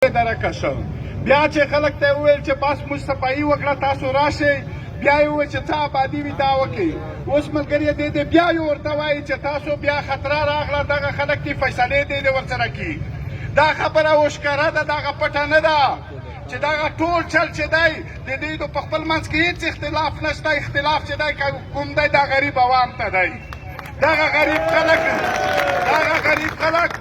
درکه شو. بیا چې خلک ته وویل چې بس موږ صفایي وکړه، تاسو راشئ، بیا یې وویل چې څه آبادي وي دا وکړئ. اوس ملګري دې دې بیا یې ورته وایي چې تاسو بیا خطره راغله، دغه خلک دې فیصلې دې دې ورسره کړي. دا خبره اوښکاره ده، دغه پټه نه ده چې دغه ټول چل چې دی د دوی په خپل منځ کې هېڅ اختلاف نشته. اختلاف چې دی کوم دی، دا غریب عوام ته دی. دغه غریب خلک، دغه غریب خلک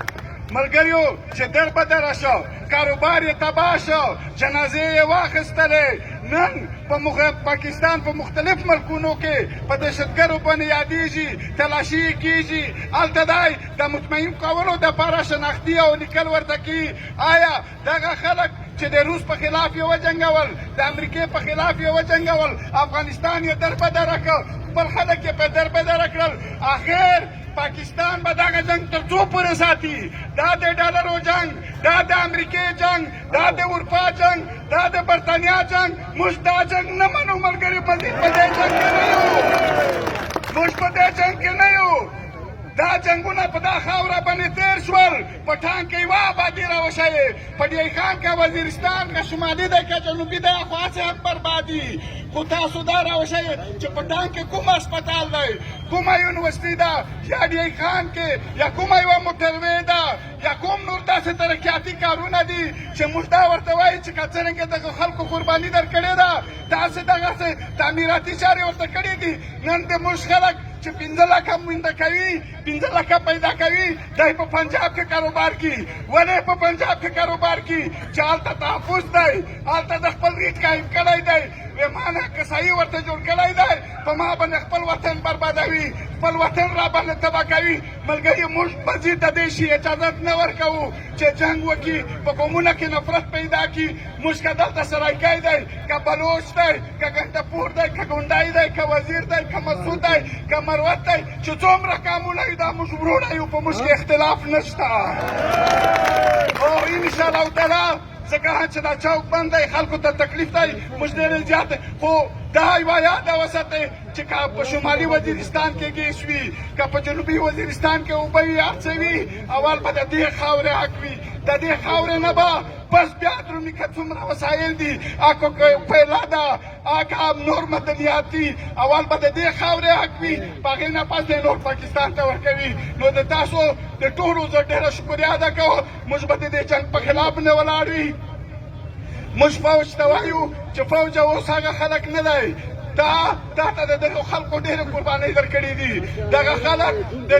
ملګریو چې در به دره شو، کاروبار یې تباه شو، جنازې یې واخیستلې. نن په پاکستان په مختلف ملکونو کې په دهشتګرو باندې یادېږي، تلاشي یې کېږي. هلته دی د مطمئن کولو دپاره شناختي او لیکل ورته کېږي. آیا دغه خلک چې د روس په خلاف یې وجنګول، د امریکې په خلاف یې وجنګول، افغانستان یې در په دره کړ، خپل خلک یې په در په دره کړل، اخر پاکستان به دغه جنگ تر څو پورې ساتي؟ دا د ډالرو جنگ، دا د امریکې جنگ، دا د اروپا جنگ، دا د برتانیا جنگ، موږ دا جنگ نه منو ملګري. مزید په دې جنگ کې نه یو، موږ په دې جنگ کې نه یو. دا جنگونه په دا خاوره باندې تیر شول. په ټانک کې یوه آبادي راوښیې، په ډي خان کې، وزیرستان که شمالي دی که جنوبي دی، خو هسې هم بربادي. خو تاسو دا راوښیې چې په ټانک کې کوم هسپتال دی، کومه یونیورسټي ده، یا ډي خان کې یا کومه یوه موټروې ده، یا کوم نور داسې ترقیاتي کارونه دي چې موږ دا ورته وایو چې که څرنګه دغه خلکو قرباني درکړې ده، تاسې دغسې تعمیراتي چارې ورته کړې دي. نن د موږ خلک چې 5 لکه مونده کوي، 5 لکه پیدا کوي، دی په پنجاب کې کاروبار کوي. ولې په پنجاب کې کاروبار کوي؟ چې هلته تحفظ دی، هلته د خپل ریټ قایم کړی دی، ومانه کسایي ورته جوړ کړی دی. په ما باندې خپل وطن بربادوي، خپل وطن را باندې تباه کوي. ملګري، موږ مزید د دې شي اجازت نه ورکوو چې جنګ وکړي، په قومونه کې نفرت پیدا کړي. موږ که دلته سرایکی دی، که بلوچ دی، که ګنډپور دی، که ګونډی دی، که وزیر دی، که مسعود دی، که مروت دی، چې څومره قامونه یو، دا موږ وروڼه یو، په موږ کې اختلاف نشته. او انشاءالله تعالی ځکه چې دا چوک بند دی، خلکو ته تکلیف دی، موږ ډېر زیات. خو دا یوه یاده وساتئ چې که په شمالي وزیرستان کې ګیس وي، که په جنوبي وزیرستان کې اوبه وي، هر څه وي، اول به د دې خاورې حق وي. د دې خاورې نه به بس بیا درومي. که څومره وسایل دي، اکو کویله ده، اکه نور معدنیات دي، اول به د دې خاورې حق وي، په هغې نه پس د نور پاکستان ته ورکوي. نو د تاسو د ټولو زه ډېره شکریه ادا کوم. موږ به د دې جنګ په خلاف نه ولاړ وي. موږ فوج ته وایو چې فوج اوس هغه خلک نه دی. تا ته د دغو خلکو ډېرې قربانۍ درکړې دي. دغه خلک د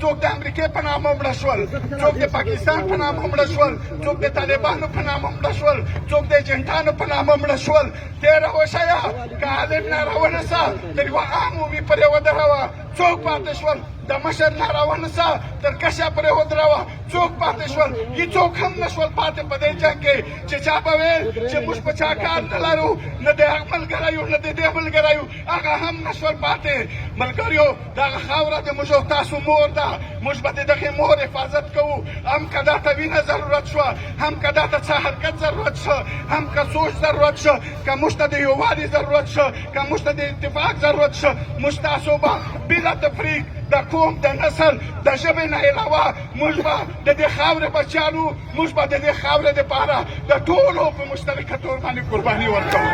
څوک د امریکې په نامه مړه شول، څوک د پاکستان په نامه مړه شول، څوک د طالبانو په نامه مړه شول، څوک د ایجنټانو په نامه مړه شول. تېره وښیه، که عالم نه راونیسه تر یوه عام عمومي پرې ودروه، څوک پاتې شول؟ د مشر نه راونیسه تر کشه پرې ودروه، څوک پاتې شول؟ هیڅوک هم نه شول پاتې په دې جنګ کې. چې چا به ویل چې موږ په چا کار نه لرو، نه د هغه ملګری یو، نه د دې ملګری یو، هغه هم نه شول پاتې. ملګریو، دغه خاوره د موږ او تاسو مور ده. موږ به د دغې مور حفاظت کوو، هم که دا ته وینه ضرورت شوه، هم که دا ته څه حرکت ضرورت شو، هم که سوچ ضرورت شو، که موږ ته د یووالي ضرورت شو، که موږ ته د اتفاق ضرورت شو، موږ تاسو به بلا تفریق د قوم، د نسل، د ژبې نه علاوه موږ به د دې خاورې بچیانو، موږ به د دې خاورې دپاره د ټولو په مشترکه طور باندې قرباني ورکوو.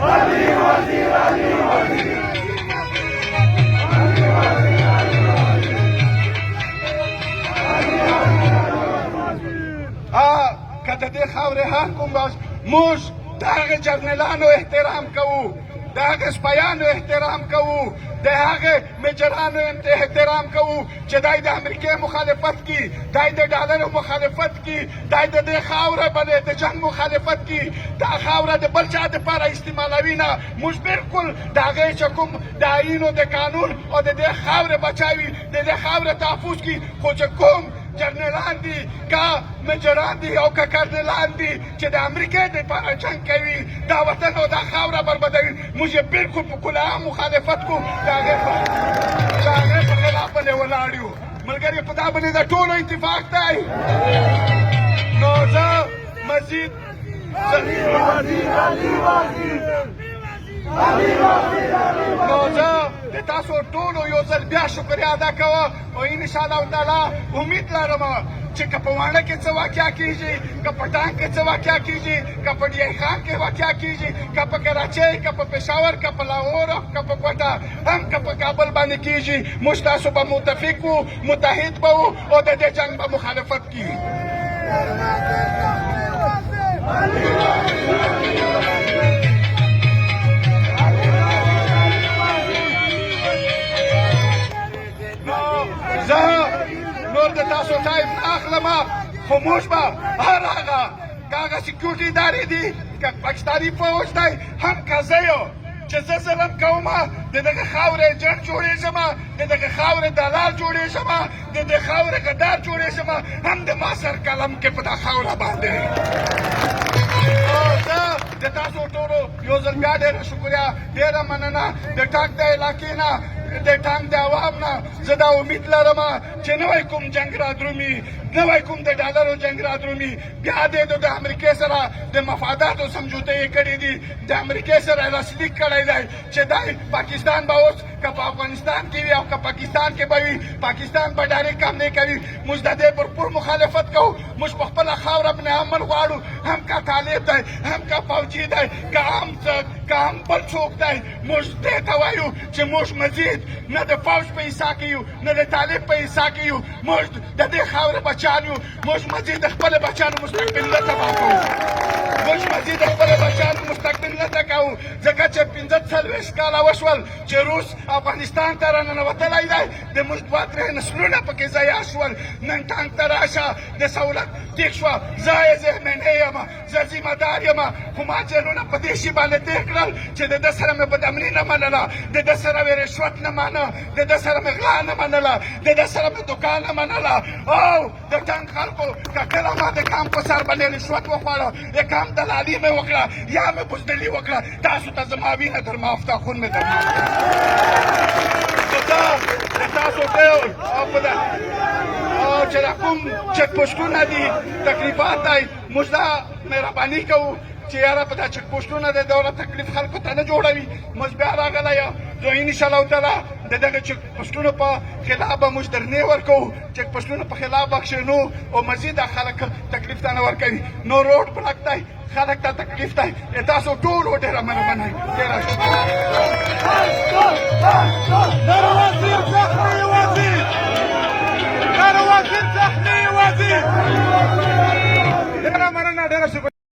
علي وزير، علي وزير، علي وزير، علي وزير. که د دې خاورې حق کوم، موږ د هغې جرنیلانو احترام کوو، د هغې سپیانو احترام کوو، د هغې میجرانو احترام کوو چې دای د امریکې مخالفت کی، دای د ډالرو مخالفت کی، دای د دې خاوره باندې د جنگ مخالفت کی، دا خاوره د بل چا دپاره استعمالوي نه. موږ بالکل د هغې چې کوم د آئین او د قانون او د دې خاورې بچاوي، د دې خاورې تحفظ کی. خو چې کوم جرنیلان دي، که میجران دي او که کرنیلان دي چې د امریکې دپاره جنګ کوي، دا وطن او دا خاوره بربادوي، موږ یې بالکل په کلعام مخالفت کوو، د هغې په خلاف باندې ولاړ یو. ملګري، په دا باندې د ټولو اتفاق دی. نو زه مزید علي وزير، علي وزير، علي وزير، علي. نو زه د تاسو ټولو یو ځل بیا شکریه ادا کوم او ان شاء الله تعالی امید لرم چې که په واڼه کې څه واقعه کیږي، که په ټانک کې څه واقعه کیږي، که په ډي خان کې واقعه کیږي، که په کراچۍ، که په پېښور، که په لاهور، که په کوټه، هم که په کابل باندې کیږي، موږ تاسو به متفق وو، متحد به وو او د دې جنګ به مخالفت کیږي. زه نور د تاسو ټایم نه اخلم، خو موږ به هر هغه که هغه سکیورټي ادارې دي، که پاکستاني فوج دی، هم که زه یو چې زه ظلم کوم، د دغه خاورې ایجنټ جوړېږم، د دغه خاورې دلال جوړېږم، د دې خاورې غدار جوړېږم، هم د ما سر قلم کې په دا خاوره باندې. زه د تاسو ټولو یو ځل بیا ډېره شکریه، ډېره مننه. د ټانک د علاقې نه، د ټانک د عوام نه زه دا امید لرم چې نوی کوم جنګ را درومي، نوی کوم د ډالرو جنګ را درومي. بیا دې د امریکې سره د مفاداتو سمجوته یې کړې دي، د امریکې سره لاسلیک کړی دی چې دی پاکستان به اوس که په افغانستان کې وي او که پاکستان کې به وي، پاکستان به ډایرکټ حملې کوي. موږ د دې بھرپور مخالفت کوو. موږ په خپله خاوره باندې امن غواړو، هم که طالب دی، هم که فوجي دی، که هم که هم بل څوک دی. موږ دې ته وایو چې موږ مزید نه د فوج په حصه کې یو، نه د طالب په حصه کې یو. موږ د دې خاورې بچیان یو. موږ مزید د خپل بچیانو مستقبل نه تباه کوو، موږ مزید د خپل بچیانو مستقبل نه تکاو، ځکه چې 45 کاله وشول چې روس افغانستان ته راننوتلی دی. د موږ دوه درې نسلونه پکې ضایع شول. نن ټانک ته راشه، د سهولت ټیک شوه. زه یې ذهنه یم، زه ذمه دار یم، خو ما جیلونه په دې شي باندې تېر کړل چې د ده سره مې بدامني نه منله، د ده سره مې رشوت نه منه، د ده سره مې غلا نه منله، د ده سره مې دوکان نه منله. او د ټانک خلکو که کله ما د کام په سر باندې رشوت وخوړه، د کام دلالي مې وکړه یا مې بزدلي وکړه، تاسو ته زما وینه در معاف ده، خون مې در معاف ده. د تاسو ټول او په او چې کوم چک پوسټونه دي، تکلیفات دی، موږ دا مهرباني کوو چې یاره په دا چک پوسټونه د دولت تکلیف خلکو ته نه جوړوي. موږ بیا راغلی یو، نو ان شاء الله تعالی د دغه چک پوسټونو په خلاف به موږ درنې ورکوو، چک پوسټونو په خلاف به کښېنو او مزید خلک تکلیف ته نه ورکوي. نو روډ بلاک دی، خلک ته تکلیف دی. تاسو ټولو ډېره مهرباني، ډېره شکریه. وزیر زخمی وزیر، وزیر زخمی وزیر، ډېره مننه، ډېره شکریه.